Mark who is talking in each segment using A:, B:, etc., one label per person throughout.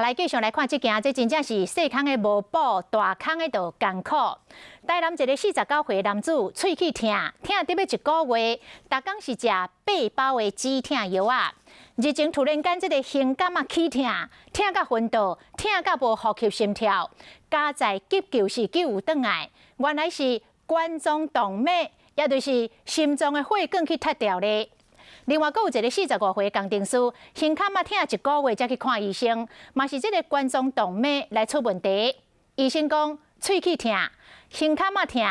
A: 來繼續來看這件，這真正是細空的無補，大空的就艱苦。台南一个49歲男子，喙齒疼，疼得欲一个月，逐工是食八包的止疼藥仔。日前突然間，這个胸坎仔起疼，疼甲昏倒，疼甲無呼吸心跳，佳哉急救時救有轉來，原來是冠狀動脈，也就是心臟的血管去塌掉咧。另外，閣有一个45歲工程師，胸坎仔疼一个月才去看醫生，嘛是這个冠狀動脈來出問題。醫生講，喙齒疼、胸坎仔疼、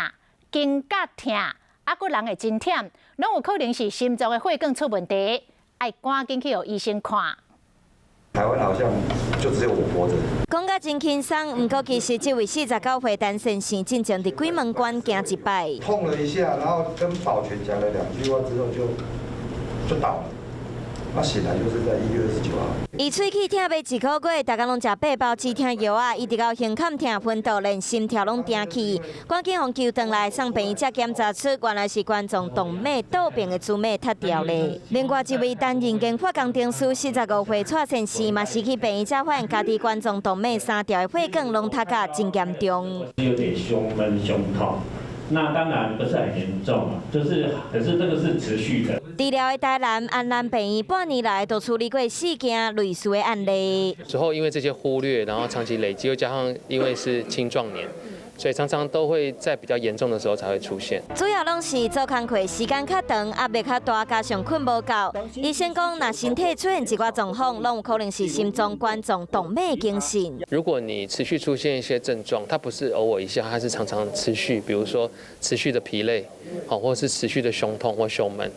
A: 肩胛疼，啊，閣人會真忝，攏有可能是心臟的血管出問題，愛趕緊去予醫生看。
B: 台灣好像就只有我活著。
C: 講甲真輕鬆，毋過其實這位49歲陳先生進前佇鬼門關行一擺。
B: 痛了一下，然後跟保全講了兩句話之後就倒了，那醒來就是在1月29號。
C: 伊喙齒疼欲一个月，逐工攏食八包止疼藥仔，一直到胸坎疼昏倒，連心跳攏停去，趕緊予救轉來送病院，才檢查出原來是冠狀動脈倒爿的主脈塌掉咧。另外一位擔任研發工程師45歲蔡先生嘛是去病院才發現家己冠狀動脈三條的血管攏塌甲真嚴重。
D: 有點胸悶、胸痛。那當然不是很嚴重，就是，可是這個是持續的。
C: 治療的台南安南病院半年來都處理過四件類似的案例。
E: 之後因為這些忽略，然後長期累積，又加上因為是青壯年，所以常常都會在比較嚴重的時候才會出現。
C: 主要攏是做工課時間較長，壓力較大，加上睏無夠。醫生講，若身體出現一寡狀況，攏有可能是心臟冠狀動脈警訊。
E: 如果你持續出現一些症狀，它不是偶爾一下，它是常常持續，比如說持續的疲累，好，或是持續的胸痛或胸悶，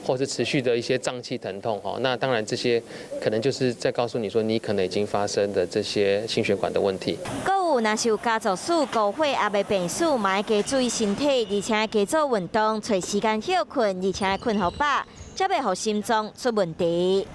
E: 或是持續的一些脹氣疼痛，哈，那當然這些可能就是在告訴你說，你可能已經發生的這些心血管的問題。
C: 閣有，若是有家族史、高血壓的病史，嘛愛加注意身體，而且加做運動，揣時間歇睏，而且睏予飽，才袂予心臟出問題。